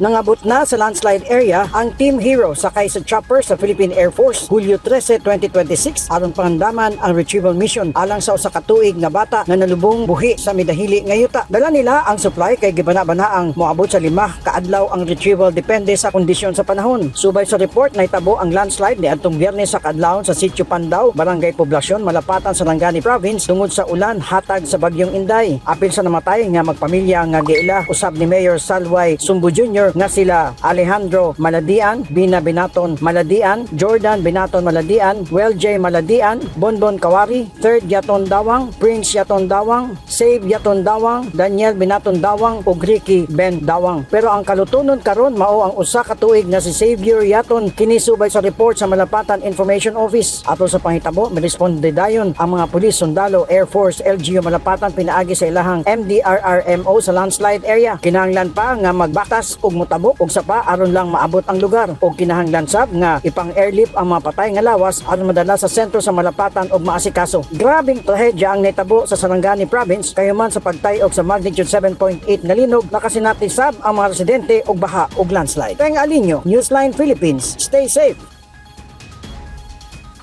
Nangabot na sa landslide area ang Team Hero sakay sa chopper sa Philippine Air Force Hulyo 13, 2026 aron pangandaman ang retrieval mission alang sa usa ka tuig nga bata nga nalubong buhi sa midahili nga yuta. Dala nila ang supply kay gibana-bana ang moabot sa 5 ka adlaw ang retrieval depende sa kondisyon sa panahon. Subay sa report, nahitabo ang landslide niadtong Biyernes sa kaadlawon sa Sitio Pandao, Barangay Poblasyon, Malapatan, Sarangani Province tungod sa ulan hatag sa bagyong Inday. Apil sa namatay nga magpamilya nga giila usab ni Mayor Salway Sumbo Jr. nga sila Alejandro Maladian, Bina Binaton Maladian, Jordan Binaton Maladian, Well J Maladian, Bonbon Kawari, Third Yaton Dawang, Prince Yaton Dawang, Save Yaton Dawang, Daniel Binaton Dawang ug Ricky Ben Dawang. Pero ang kalutonon karon mao ang 1 ka tuig nga si Xavier Yaton, kini subay sa report sa Malapatan Information Office. Atol sa panghitabo, miresponde dayon ang mga pulis, sundalo, Air Force, LGU Malapatan pinaagi sa ilahang MDRRMO sa landslide area. Kinahanglan pa nga magbaktas ug motabok og sapa aron lang maabot ang lugar ug kinahanglan sab nga ipang airlift ang mga patay nga lawas aron madala sa sentro sa Malapatan ug maasikaso. Grabing trahedya ang nahitabo sa Sarangani Province kay human sa pagtay-og sa magnitude 7.8 nga linog, nakasinati sab ang mga residente og baha ug landslide. Peng Alinyo, Newsline Philippines. Stay safe.